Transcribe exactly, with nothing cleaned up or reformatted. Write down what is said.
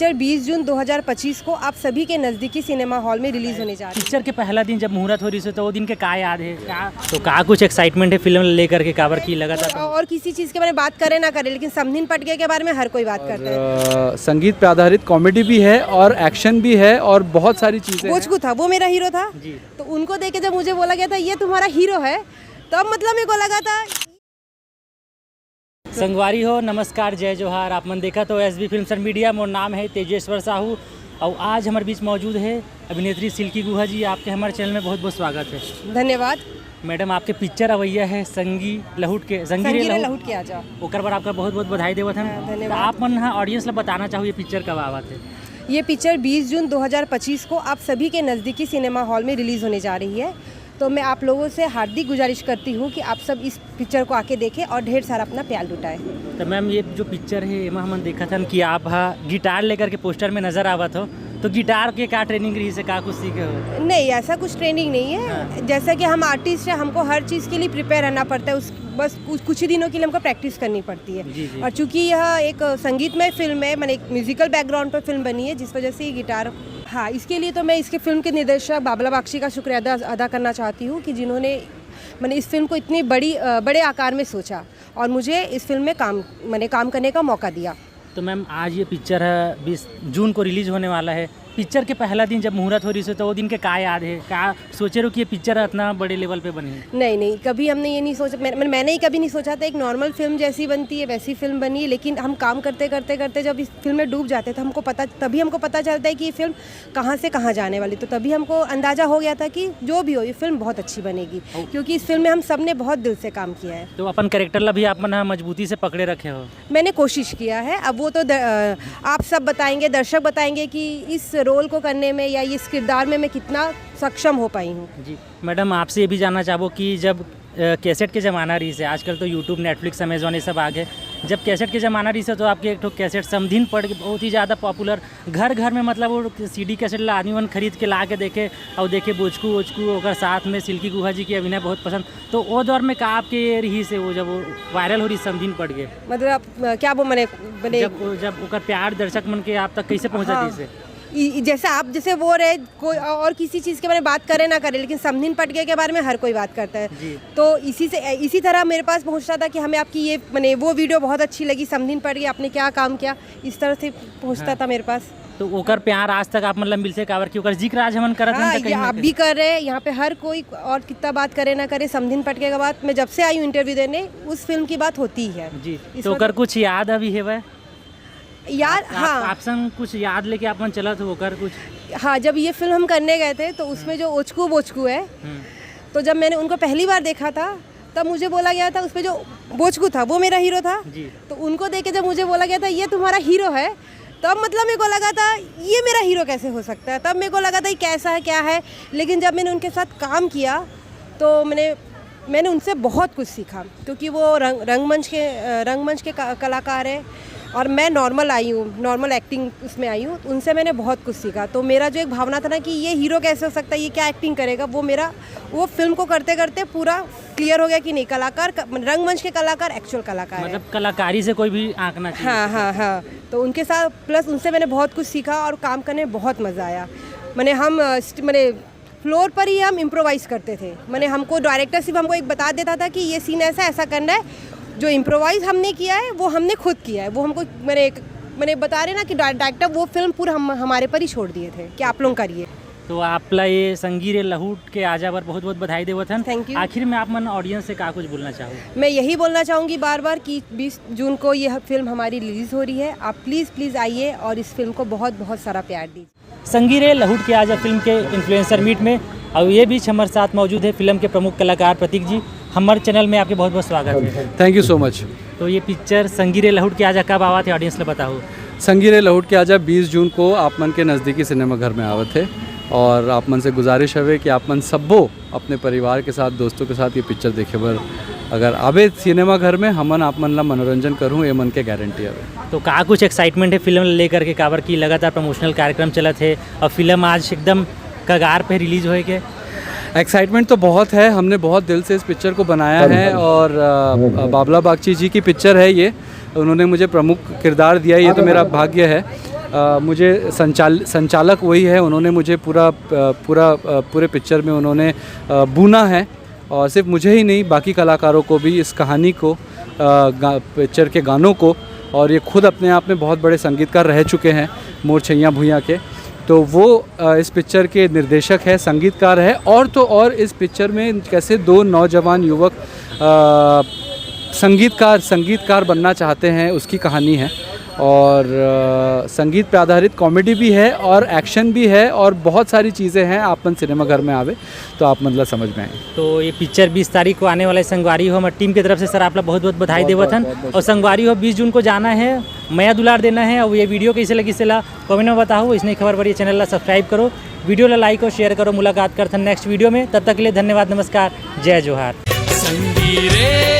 Picture बीस जून दो हज़ार पच्चीस को आप सभी के नज़दीकी सिनेमा हॉल में रिलीज होने जा रही है। पिक्चर के पहला दिन जब मुहूर्त हो रही से, तो वो दिन के का याद है, का, तो का कुछ एक्साइटमेंट है फिल्म लेकर के, काबर की लगातार? और किसी चीज़ के बारे में बात करें ना करें, लेकिन समधिन पटगे के बारे में हर कोई बात करता है। अ, संगीत पे आधारित कॉमेडी भी है और एक्शन भी है और बहुत सारी चीज़ें हैं। बोचकू था, वो मेरा हीरो था। जी। तो उनको देख के जब मुझे बोला गया था, "ये तुम्हारा हीरो है", तब मतलब मेरे को लगा था। संगवारी हो, नमस्कार, जय जोहार। आप मन देखत हो S B films and media. मोर नाम है तेजेश्वर साहू, और आज हमारे बीच मौजूद है अभिनेत्री सिल्की गुहा जी। आपके हमारे चैनल में बहुत बहुत स्वागत है। धन्यवाद। मैडम, आपके पिक्चर अवैया है संगी लहुट के, संगी रे संगी रे लहुट, लहुट के आजा। ओकर बर आपका बहुत बहुत बधाई देवत हन। हाँ, धन्यवाद। तो आप मन हा ऑडियंस ला बताना चाहू ये पिक्चर कब आवत है? ये पिक्चर बीस जून दो हज़ार पच्चीस को आप सभी के नज़दीकी सिनेमा हॉल में रिलीज होने जा रही है। तो मैं आप लोगों से हार्दिक गुजारिश करती हूँ कि आप सब इस पिक्चर को आके देखें और ढेर सारा अपना प्यार लुटाएं। तो मैम, ये जो पिक्चर है, एमा हमन देखत हन कि आप हा गिटार लेकर के पोस्टर में नजर आवत हो, तो गिटार के का ट्रेनिंग रही से, का कुछ सीखे हो? नहीं, ऐसा कुछ ट्रेनिंग नहीं है। हाँ। जैसा कि हम आर्टिस्ट हैं, हमको हर चीज़ के लिए प्रिपेयर रहना पड़ता है। उस बस कुछ, कुछ ही दिनों के लिए हमको प्रैक्टिस करनी पड़ती है। जी, जी। और चूंकि यह एक संगीतमय फिल्म है, मैंने एक म्यूजिकल बैकग्राउंड पर फिल्म बनी है, जिस वजह से ये गिटार, हाँ, इसके लिए तो मैं इसके फिल्म के निर्देशक बाबला बागची का शुक्रिया अदा, अदा करना चाहती हूँ कि जिन्होंने, मैंने इस फिल्म को इतनी बड़ी, अ, बड़े आकार में सोचा और मुझे इस फिल्म में काम, मैंने काम करने का मौका दिया। तो मैम, आज ये पिक्चर है, बीस जून को रिलीज होने वाला है। पिक्चर के पहला दिन जब मुहूर्त हो रही से, तो वो दिन के का याद है, का सोचे रहो कि ये पिक्चर इतना बड़े लेवल पे बने? नहीं, नहीं, कभी हमने ये नहीं सोचा। मैं, मैं- मैंने ही कभी नहीं सोचा था। एक नॉर्मल फिल्म जैसी बनती है, वैसी फिल्म बनी है, लेकिन हम काम करते करते करते जब इस फिल्म में डूब जाते हैं, तो हमको पता, तभी हमको पता चलता है कि ये फिल्म कहाँ से कहाँ जाने वाली। तो तभी हमको अंदाज़ा हो गया था कि जो भी हो, ये फिल्म बहुत अच्छी बनेगी, क्योंकि इस फिल्म में हम सब ने बहुत दिल से काम किया है। तो अपन कैरेक्टर ला भी आप मन हा मजबूती से पकड़े रखे हो। मैंने कोशिश किया है। अब वो तो द-, अ, आप सब बताएंगे, दर्शक बताएंगे कि इस रोल को करने में या इस किरदार में मैं कितना सक्षम हो पाई हूँ। जी मैडम, आपसे ये भी जानना चाहबो कि जब अ, कैसेट के ज़माना रही से, आजकल तो यूट्यूब, नेटफ्लिक्स, अमेजोन, ये सब आ गए। जब कैसेट के ज़माना रही से, तो आपके एक ठो कैसेट समधिन पटगे बहुत ही ज़्यादा पॉपुलर, घर घर में, मतलब, वो सीडी कैसेट ला आदमी मन खरीद के ला के देखे, और देखे बोचकू वोचकू, ओकर साथ में सिल्की गुहा जी के अभिनय बहुत पसंद। तो वो दौर में का आपके ये रही से, वो जब वो वायरल हो रही समधिन पटगे, मतलब, अ, क्या वो मैंने, मैंने जब जब ओकर प्यार दर्शक मन के आप तक कैसे पहुँचा हाँ। दी से? इ-, जैसे आप जैसे वो रहे, कोई और किसी चीज़ के बारे में बात करे ना करे, लेकिन समधिन पटगे के बारे में हर कोई बात करता है। जी। तो इसी से, इसी तरह मेरे पास पहुंचता था कि हमें आपकी ये, मैंने वो वीडियो बहुत अच्छी लगी, समधिन पटगे, आपने क्या काम किया, इस तरह से पहुंचता हाँ। था मेरे पास। तो ओकर प्यार आज तक आप मतलब मिलसे, काबर कि ओकर जिक्र आज हमन करत हन, हाँ, तो ये कहीं ना आप कहीं भी कर रहे हैं, यहाँ पे हर कोई, और कितना बात करे ना करे, समधिन पटगे के बाद मैं जब से आई हूँ इंटरव्यू देने, उस फिल्म की बात होती ही है। जी। इस तो वक्त ओकर कुछ याद अभी है वह? यार, आप, हाँ। आप संग कुछ याद लेके आप मन चलत हो ओकर कुछ? हाँ, जब ये फिल्म हम करने गए थे, तो उसमें जो ओचकू बोचकू है, हम्म। तो जब मैंने उनको पहली बार देखा था, तब मुझे बोला गया था, उसमें जो बोचकू था, वो मेरा हीरो था। जी। तो उनको देख के जब मुझे बोला गया था, "ये तुम्हारा हीरो है", तब मतलब मेरे को लगा था, "ये मेरा हीरो कैसे हो सकता है?" तब मेरे को लगा था, "ये कैसा है, क्या है?" लेकिन जब मैंने उनके साथ काम किया, तो मैंने मैंने उनसे बहुत कुछ सीखा, क्योंकि वो रंग रंगमंच के अ, रंगमंच के क-, कलाकार हैं और मैं नॉर्मल आई हूँ, नॉर्मल एक्टिंग उसमें आई हूँ। उनसे मैंने बहुत कुछ सीखा। तो मेरा जो एक भावना था ना कि ये हीरो कैसे हो सकता है, ये क्या एक्टिंग करेगा, वो मेरा, वो फिल्म को करते करते पूरा क्लियर हो गया कि नहीं, कलाकार क-, रंगमंच के कलाकार एक्चुअल कलाकार है। मतलब कलाकारी से कोई भी आंकना चाहिए। हाँ, हाँ, हाँ। तो उनके साथ, प्लस उनसे मैंने बहुत कुछ सीखा और काम करने में बहुत मज़ा आया। मैंने हम अ, स्ट- मैंने फ्लोर पर ही हम इम्प्रोवाइज करते थे। मैंने, हमको डायरेक्टर सिर्फ हमको एक बता देता था कि ये सीन ऐसा, ऐसा करना है। जो इम्प्रोवाइज हमने किया है, वो हमने खुद किया है। वो हमको, मैंने एक, मैंने बता रहे ना कि डाय- डायरेक्टर वो फिल्म पूरा हम हमारे पर ही छोड़ दिए थे कि आप लोग करिए। तो आपला ये संगी रे लहुट के आजा बर बहुत बहुत बधाई देवत हन। Thank you। आखिर में आप मन ऑडियंस से का कुछ बोलना चाहो? मैं यही बोलना चाहूँगी बार बार कि बीस जून को ये फिल्म हमारी रिलीज़ हो रही है। आप प्लीज़ प्लीज़ आइए और इस फिल्म को बहुत बहुत सारा प्यार दीजिए। संगी रे लहुट के आजा फिल्म के इन्फ्लुएंसर मीट में। और ये बीच हमारे साथ मौजूद है फिल्म के प्रमुख कलाकार प्रतीक जी। हमारे चैनल में आपके बहुत बहुत स्वागत है। Thank you so much। तो ये पिक्चर संगी रे लहुट के आजा कब आवा थे, ऑडियंस ने बताओ। संगी रे लहुट के आजा बीस जून को आप मन के नज़दीकी सिनेमा घर में आवत है और आप मन से गुजारिश हवे कि आप मन सब्बो अपने परिवार के साथ, दोस्तों के साथ ये पिक्चर देखे बर अगर आबे सिनेमा घर में, हमन आप मन ला मनोरंजन करहूँ, ये मन के गारंटी हवे। तो का कुछ एक्साइटमेंट है फिल्म लेकर के, काबर की लगातार प्रमोशनल कार्यक्रम चलत है और फिल्म आज एकदम कगार पे रिलीज होए के? एक्साइटमेंट तो बहुत है, हमने बहुत दिल से इस पिक्चर को बनाया है और अ, बाबला बागची जी की पिक्चर है ये, उन्होंने मुझे प्रमुख किरदार दिया, ये तो मेरा भाग्य है। अ, मुझे संचाल संचालक वही है, उन्होंने मुझे पूरा अ, पूरा अ, पूरे पिक्चर में उन्होंने अ, बुना है और सिर्फ मुझे ही नहीं, बाकी कलाकारों को भी इस कहानी को अ, गा, पिक्चर के गानों को, और ये खुद अपने आप में बहुत बड़े संगीतकार रह चुके हैं मोर छैया भुइयां के। तो वो अ, इस पिक्चर के निर्देशक है, संगीतकार है, और तो और इस पिक्चर में कैसे दो नौजवान युवक अ, संगीतकार संगीतकार बनना चाहते हैं, उसकी कहानी है। और अ, संगीत पे आधारित कॉमेडी भी है और एक्शन भी है और बहुत सारी चीज़ें हैं। आप मन सिनेमा घर में आवे तो आप मतलब समझ में आए। तो ये पिक्चर बीस तारीख को आने वाला है संगवारी हो। हमर टीम की तरफ से सर आप ला बहुत बहुत बधाई देवत हन। और संगवारी हो, बीस जून को जाना है, मया दुलार देना है। और ये वीडियो कैसे लगी, सेला कमेंट में बताओ। इसने खबर पर ये चैनल ला सब्सक्राइब करो, वीडियो ला लाइक और शेयर करो। मुलाकात करथन नेक्स्ट वीडियो में, तब तक के लिए धन्यवाद, नमस्कार, जय जोहार। संगी रे।